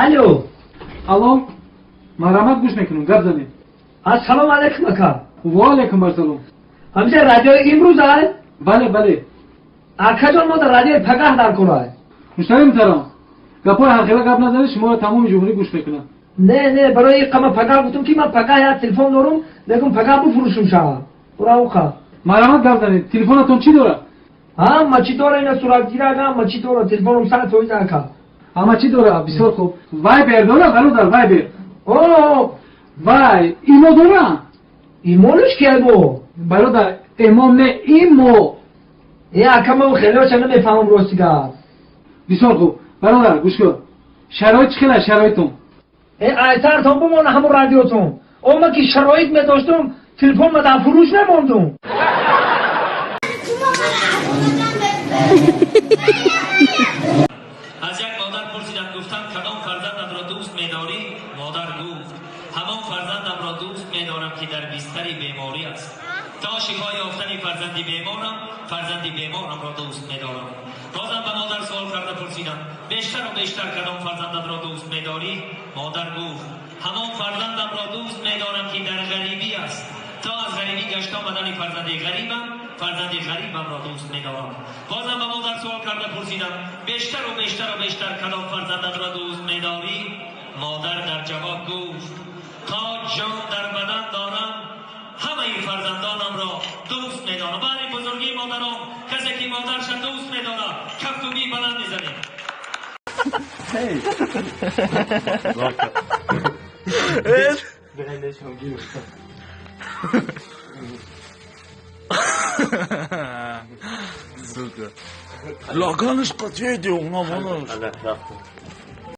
Алло. Алло, марҳамат, гӯш мекунам, гап занед. Ассалому алайкум, ака. Ва алайкум ассалом. Ҳамиша радиои имрӯз ай? Бале, бале. Акаҷон, мо дар радиои пагаҳ дар кор ай. Муштари муҳтарам, гапҳои ҳархела гап назанед, шуморо тамоми ҷумҳурӣ гӯш мекунад. Не, не, барои иқама пагаҳ гуфтум, ки ман пагаҳ як телефон дорум, мегум, пагаҳ буфурӯшум шава. Ура уқа. Марҳамат, гап занед, телефонатон чӣ дорад? Ҳама чӣ дора, ина суратгирак, ҳама чӣ дора, телефоном 100% ака. Ҳама чӣ дора, бисёр хуб. Вайбер дора, бародар, Вайбер? О. Вай, имо дора? Имонаш ки бо? Бародар, эмом не, имо. Э, ака, ман хелеоша намефаҳмам, рости гап. Бисёр хуб, бародар, гӯш кун, шароит чӣ хела, шароитон? Э, айтартон бимона ҳамун радиотон. О, ман ки шароит медоштум, телефон ма дар фурӯш намондум. Аз як модар пурсиданд, гуфтанд: «Кадом фарзандатро дӯст медорӣ?» Модар гуфт: «Ҳамон фарзандамро дӯст медорам, ки дар бистари беморӣ аст. То шифо ёфтани фарзанди беморам, фарзанди беморамро дӯст медорам». Бозам ба модар суол карда пурсиданд: «Бештару бештар кадом фарзандатро дӯст медорӣ?» Модар гуфт: «Ҳамон фарзандамро дӯст медорам, ки дар ғарибӣ аст. То аз ғарибӣ гашта омадани фарзанди ғарибам, фарзанди ғарибамро дӯст медорам». Бозам ба модар суол карда пурсидам: «Бештару бештару бештар кадом фарзандатро дӯст медорӣ?» Модар дар ҷавоб гуфт: «То ҷон дар бадан дорам, ҳамаи фарзандонамро дӯст медорам». Баъди бузургии модарон, касе ки модарша дӯст медорад, кафкӯбии баланд мезанем. Сука. Лаганаш қатъи девона вонаш.